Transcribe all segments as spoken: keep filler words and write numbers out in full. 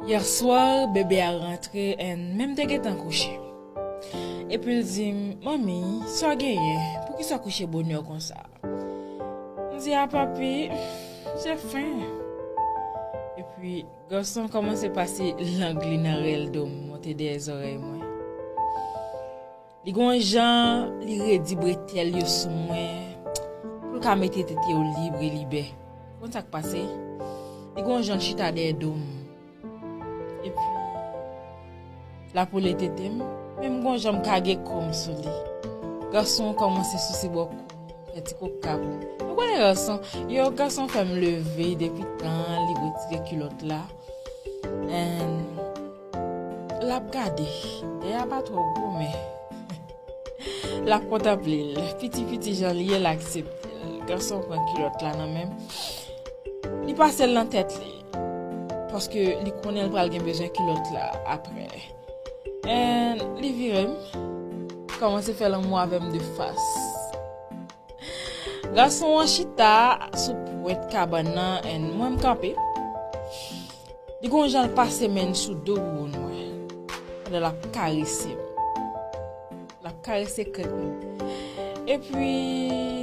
Yèswa, bebe a rantre and men m te gentan kouche. Epi l di m, "Manmi, sa w genyen? Poukisa w kouche bonè konsa?" M di, "A papi, m fen." Epi gason an kòmanse pase lang li nan rèl do m, monte dèyè zòrèy mwen. Li gon jan, li redi bretèl yo sou mwen, pou l ka mete tete yo lib e libè. Konn sa k pase? Li gon jan l chita dèyè do m. Epi, l ap woule tete m, men m gon jan m kage kò m sou li. Gason an kòmanse souse bò kou m, fè ti koka pou m. Ou konnen gason, yo, gason fè m leve depi tan, li retire kilòt la. And l ap gade. Dèyè a pa twò gwo, men l ap kontanple l. Piti piti jan l ye, l aksepte l. Gason pran kilòt la nan men m. Li pase l nan tèt li. Paske li konnen l pral gen bezwen kilòt la apre. And li vire m. Kòmanse fè lanmou avè m de fas. Gason an chita sou pwent kabann nan and mwen m kanpe. Li gon jan l pase men l sou do bouboun mwen. Pandan l ap karese m. L ap karese krèk mwen. Epi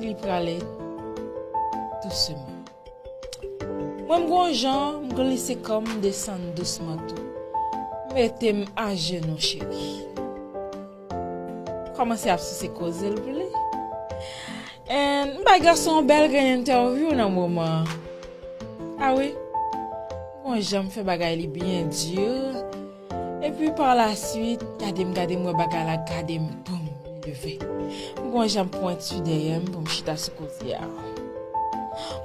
li prale douseman. Mwen m gon jan m glise kò m desann dousman tou. Mete m ajenou cheri. Kòmanse ap souse koze l pou li. And m bay gason an bèl grenn entèvyou nan moman an. A wi. Bon, jan m fè bagay li byen di. Epi pa la swit, gade m, gade m, wè bagay la, gade m, boum, li leve. M gon jan m pwenti dèyè m pou m chita sou kote a.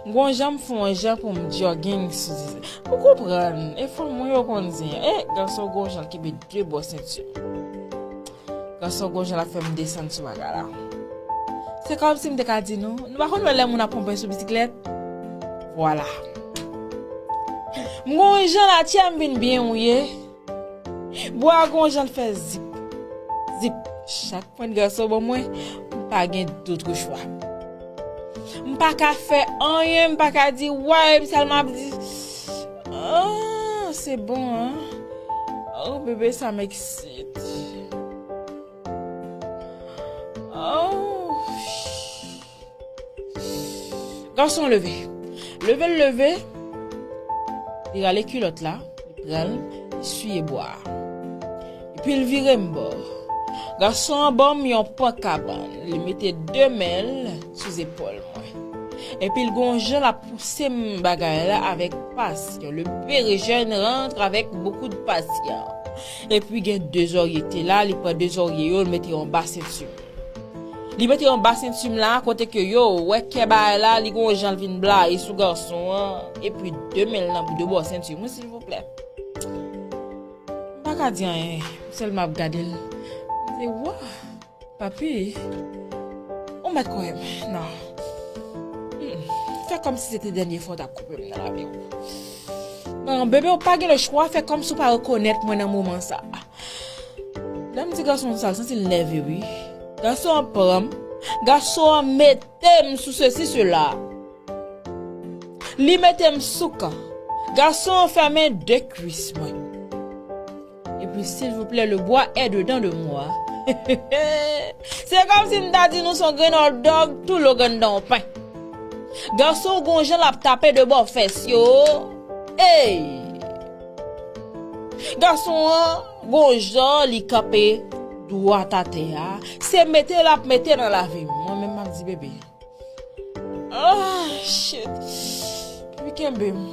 M gon jan m fè yon jan pou m jogging sou. Ou konprann, e fanm mwen yo konn di. E, gason gon jan l kenbe de bò senti. Gason gon jan l ap fè m desann sou bagay la. Se kòmsi m te ka di nou, nou pa konn wè lè moun ap ponpe sou bisiklèt? Vwala. M gon jan la, tchè m vin byen wouye. Bwa gon jan l fè zip. Zip. Chak pwent gason ban mwen, m pa gen dotro chwa. M pa ka fè anyen, m pa ka di, "Why?" M sèlman ap di, "Ah, se bon, an." Oh, bebe, sa m eksite. Oh. Gason leve. Leve l leve. Li rale kilòt la. Li pran l. Li siye bwa a. Epi l vire m bò. Gason an ban m yon pan kabann. Li mete de men l sou zepòl mwen. Epi l gon jan l ap pouse m bagay la avèk pasyon. Le bébé jeune rentre avec beaucoup de patience. Epi gen de zòrye te la, li pran de zòrye yo, l mete yo anba senti m. Li mete yon ba senti m la, kote ke yo, wè kè bagay la, li gon jan l vin blayi sou gason an, epi de men l nan de bò senti m, wi, silvouplè. M pa ka di anyen, m sèlman ap gade l. M di, "Wa, papi, ou mèt kwè m, non. Mm, fè kòmsi se te dènye fwa w t ap koupe m nan lavi w. Non, bebe, ou pa gen le chwa, fè kòmsi w pa rekonèt mwen nan moman sa." Lè m di gason sa, l santi l nève, wi. Gason an pran m. Gason an mete m sou sesi, sela. Li mete m sou kan. Gason an fèmen de kwis mwen. Epi, silvouplè, le bwa è dedan de mwa. Se kòmsi m ta di nou se yon grenn hot dog, tou lo grenn dan pen. Gason gon jan l ap tape de bò fès yo. Ey! Gason an, gon jan li kanpe dwat atè a. Se mete l ap mete nan lavi m. Mwen menm m ap di bebe. Ah, shit. Li kenbe m.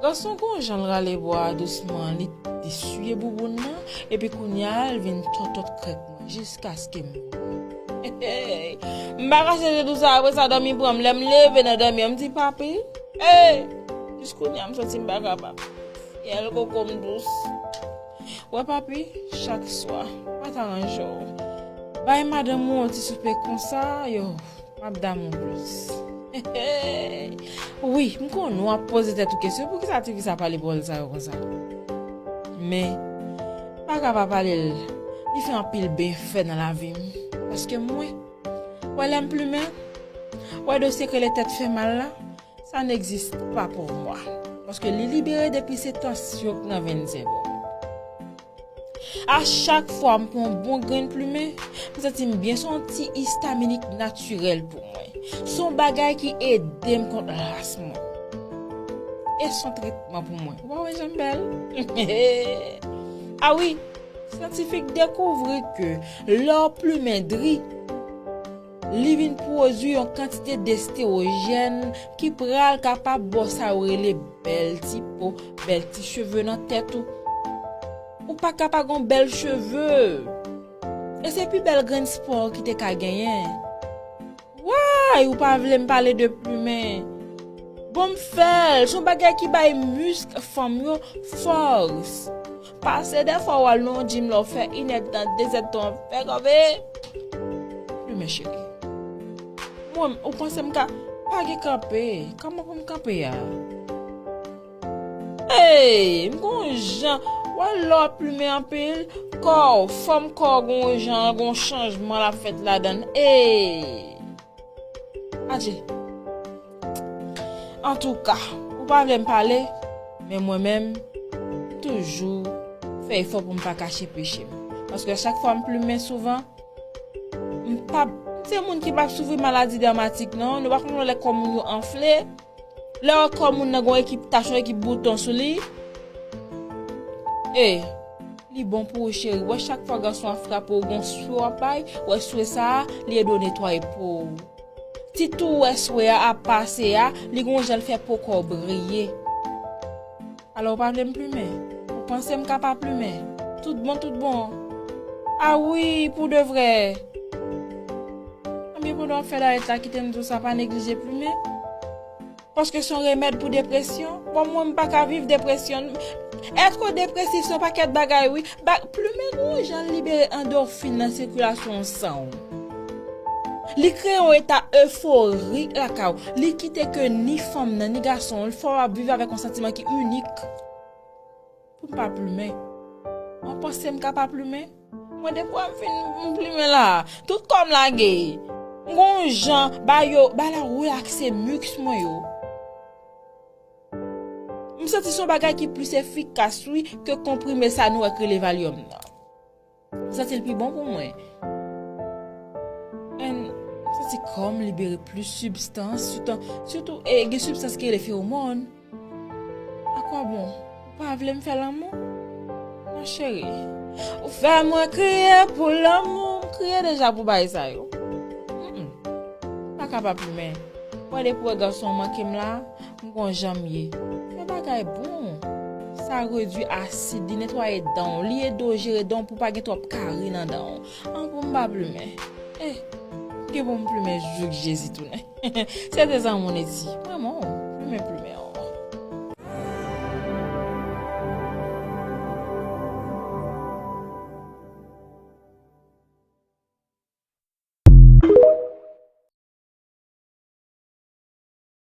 Gason gon jan l rale bwa a dousman. Li, li siye bouboun nan. Epi kounye a, l vin tòtòt krèk mwen. Jiskaske m. M pa ka chèche tou sa. Apre sa, dòmi pran m. Lè m leve nan dòmi an, m di, "Papi, ey!" Jis kounye a, m santi m pa kapab. Yèl koko m dous. Wè, papi, chak swa, pa t aranje w. Bay madanm ou yon ti soupe konsa, yo, m ap damou plis. Wi, m konnen w ap poze tèt ou kesyon, poukisa tifi sa pale pawòl sa yo konsa? Men, pa ka pa pale l, li fè anpil byenfè nan lavi m. Paske mwen, wè lè m plimen, wè dosye ke le tèt fè mal la, ça n'existe pas pour moi. Paske li libere depi se tansyon k nan venn sèvo. A chak fwa m pran yon bon grenn plimen, m santi m byen, se yon ti istaminik natirèl pou mwen. Se yon bagay ki ede m kont las mwen. E se yon tretman pou mwen. Ou pa wè jan m bèl? A wi, syantifik dekouvri ke lè w plimen dri, li vin pwodui yon kantite destewojèn ki pral kapab ba w sa yo rele bèl ti po, bèl ti cheve nan tèt ou. Ou pa ka pa gon bèl cheve. E se pi bèl grenn spò ki te ka genyen. Why ou pa vle m pale de plimen? Bon, m fè l. Se yon bagay ki bay misk fanm yo fòs. Pase dèfwa w al nan yon gym la, w fè inèdtan, dezèdtan, w fè kanpe. Plimen cheri. Mwen, ou panse m ka pa gen kanpe? Kòman pou m kanpe a? Ey, m gon jan, wè lè w plimen anpil, kò w, fòm kò w gon jan, gon chanjman l ap fèt ladan l. Ey! Adje. Antouka, ou pa vle m pale, men mwen menm, m toujou fè efò pou m pa kache peche m. Paske chak fwa m plimen souvan, m p ap, m se moun ki p ap soufri maladi dèmatik non, nou pa konn lè kò moun yo anfle, lè kò moun nan gon ekip tach, yon ekip bouton sou li. E, li bon pou ou cheri, wè chak fwa gason an frape w, gon swe w ap bay, wè swe sa a, li ede w netwaye po w. Ti tou wè swe a ap pase a, li gon jan l fè po kò w briye. Alò, ou pa vle m plimen? Ou panse m ka pa plimen? Tout bon, tout bon. A wi, pou de vrè. Anbyen, pandan w ap fè dayèt la, kite m di w sa, pa neglije plimen. Paske se yon remèd pou depresyon. Bon, mwen, m pa ka viv depresyon. Èt ou depresif, se yon pakèt bagay, wi. Ba, plimen gon jan l libere andòfin nan sikilasyon san w. Li kreye yon eta eforik lakay ou. Li kite ke ni fanm nan, ni gason an, fò w ap viv avèk yon santiman ki inik. Pou m pa plimen. Ou panse m ka pa plimen? Mwen, depi w ap fin m plimen la, tout kò m lage. M gon jan, ba yo, ba la relakse misk mwen yo. M santi se yon bagay ki plis efikas, wi, ke konprime sa nou wè k rele Valium nan. M santi l pi bon pou mwen. And m santi kò m libere plis sibstans, sitou, sitou, e, gen sibstans ki rele feromòn. Akwabon? Ou pa vle m fè lanmou? Ma cheri, ou fè mwen kriye pou lanmou. M kriye deja pou bagay sa yo. Mm-mm. Pa ka pa plimen. Wè depi wè gason manke m la, m gon jan m ye. Fè bagay bon. Sa redui asid, li netwaye dan w, li ede w jere dan w pou pa gen twòp kari nan dan w. An pou m pa plimen. Eh, gen pou m plimen jouk Jezi tounen. Se de zanmi w eti. Mwen, mwen, plimen, plimen.